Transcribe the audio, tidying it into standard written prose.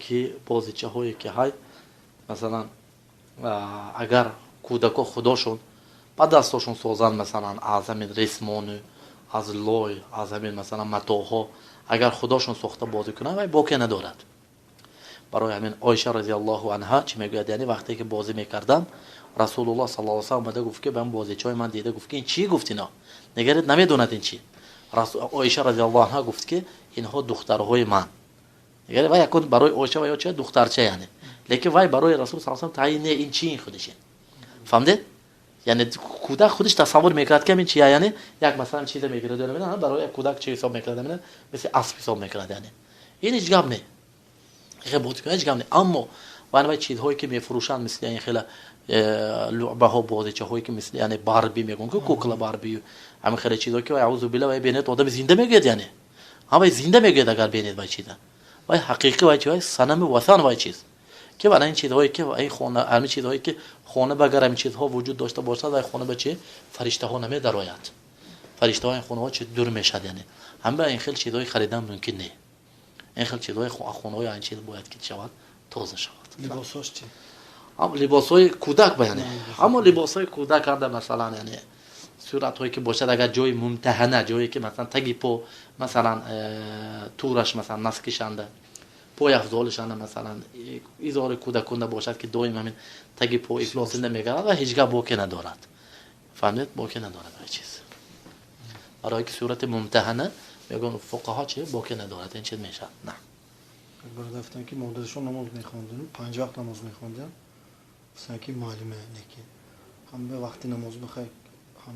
Ки бозичаҳое ки ҳай, масалан, агар кӯдако худошон ба дастошон созанд, масалан, аз ҳамин ресмону аз лой, аз ҳамин, масалан, матоъҳо, агар худошон сохта бозӣ кунанд, вай боке надорад. Барои ҳамин Оиша разиаллоҳу анҳа чӣ мегӯяд? Яъне вақте ки бозӣ мекардам, Расулуллоҳ саллаллоҳу алайҳи васаллам омада гуфт, ки ба бозичаҳои ман дида гуфт, ки ин чӣ? Гуфт, ино нигаред, намедонад ин чӣ. Оиша разиаллоҳу анҳа гуфт, ки инҳо духтарҳои ман. Нигаред, вай якун барои Оиша ва ё чи духтарча, яъне, лекин вай барои Расул саллаллоҳу алайҳи васаллам таъйин не, ин чӣ, ин худиш фаҳмдед. Яъне кӯдак худиш тасаввур мекунад, ки ин чия. Яъне як, масалан, чизе мегирад, барои як кӯдак чи ҳисоб мекунад? Мисли асп ҳисоб мекунад. Яъне ин ҳеҷ гап не, ҳеҷ гап не. Аммо вай чизҳое ки мефурӯшанд, мисли ин хела луъбаҳо, бозичаҳое ки мисли, яъне, Барби мегӯянд, ки кукла Барби, ҳамин хеле чизҳое ки, аузу билла, вай бинед, одами зинда мегӯяд, яъне ҳамаи зинда мегӯяд. Агар бинед вай чиза, вай ҳақиқӣ, вай чи, вай санами васан, вай чиз ки вана ин чизҳое ки ин хона, ҳамин чизҳое ки хона ба агар ҳамин чизҳо вуҷуд дошта бошад, вай хона ба чи фариштаҳо намедарояд, фариштаҳо ин хонаҳо чи дур мешад. Яъне ҳама ин хел чизҳои харидан мумкин не. Ин хел чизҳои хонаҳои ин чиз бояд ки шавад, тоза шавад. Либосҳош чи? Либосҳои кӯдак ба, яъне ҳамо либосҳои кӯдак анда, масалан, яъне суратҳое ки бошад, агар ҷои мумтаҳана, ҷое ки, масалан, таги по, масалан, тураш, масалан, наскишанда, пойафзолишанда, масалан, изори кӯдакунда бошад, ки доим ҳамин таги по ифлосинда мегардад, ва ҳеҷ гап боке надорад. Фаҳмид? Боке надорад ҳар чиз, барои ки сурати мумтаҳана мегӯянд фуқаҳо, чи боке надорад, ин чиз мешавад на. Бародар гуфтанд, ки модарашон намоз мехонданд, панҷ вақт намоз мехонданд. Гуфтанд, ки муаллима неки ҳама вақти намоз бихай.